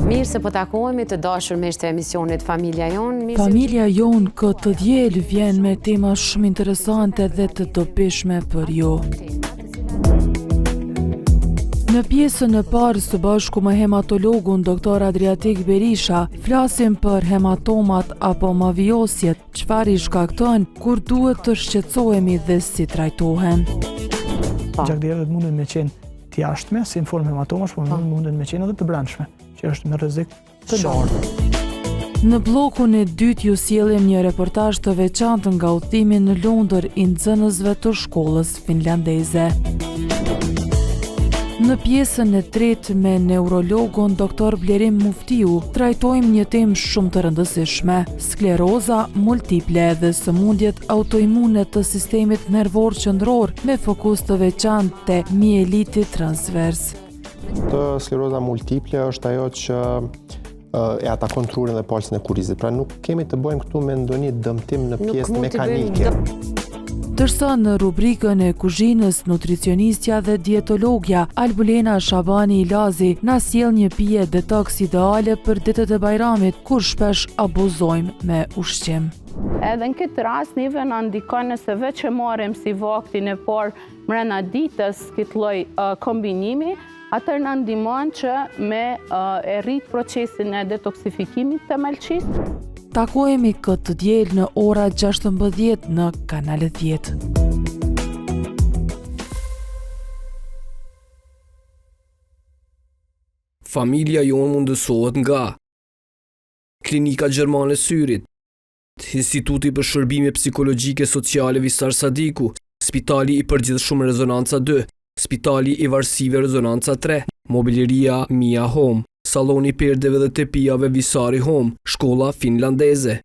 Mirë se po takohemi të dashur miq të emisionit Familja Jonë. Mirë se Familja jonë këtë të diel vjen me tema shumë interesante dhe të dobishme për ju. Në pjesën e parë së bashku me hematologun Dr. Adriatik Berisha, flasim për hematomat apo mavijosjet, çfarë i shkakton, kur duhet të shqetësohemi dhe si trajtohen. Gjakderdhjet munden me qenë të jashtme, si në formë hematomash, por po. munden me qenë edhe të brendshme, që është me rrezik të lartë. Në bllokun e dytë ju sjellim një reportazh të veçantë nga udhëtimi në Londër i nxënësve të shkollës finlandeze. Në pjesën e tretë me neurologun Dr. Blerim Muftiu trajtojmë një temë shumë të rëndësishme, skleroza multiple dhe sëmundjet autoimune të sistemit nervor qendror me fokus të veçantë te mieliti transvers. Të skleroza multiple është ajo që e atakon trurin dhe palcën e kurrizit. Pra nuk kemi të bëjmë këtu me ndonjë dëmtim në pjesë mekanike. Ndërsa në rubrikën e kuzhinës, nutricionistja dhe dietologja Albulena Shabani Ilazi na sjell një pije detox ideale për ditët e Bajramit, kur shpesh abuzojmë me ushqim. Edhe në këtë rast neve na ndikon nëse veç e marrim si vaktin e parë mrena ditës këtë lloj kombinimi, atëherë na ndihmon që me e rrit procesin e detoksifikimit të mëlçisë. Takohemi këtë të diel në ora 16 në Kanal 10. Familja jonë mundësohet nga Klinika Gjermane e Syrit, Instituti për Shërbime Psikologjike Sociale Visar Sadiku, Spitali i Përgjithshëm Rezonanca 2, Spitali i Varësive Rezonanca 3, Mobileria Mia Home, Salloni i Perdeve dhe Tepihave Visari Home, Shkolla Finlandeze.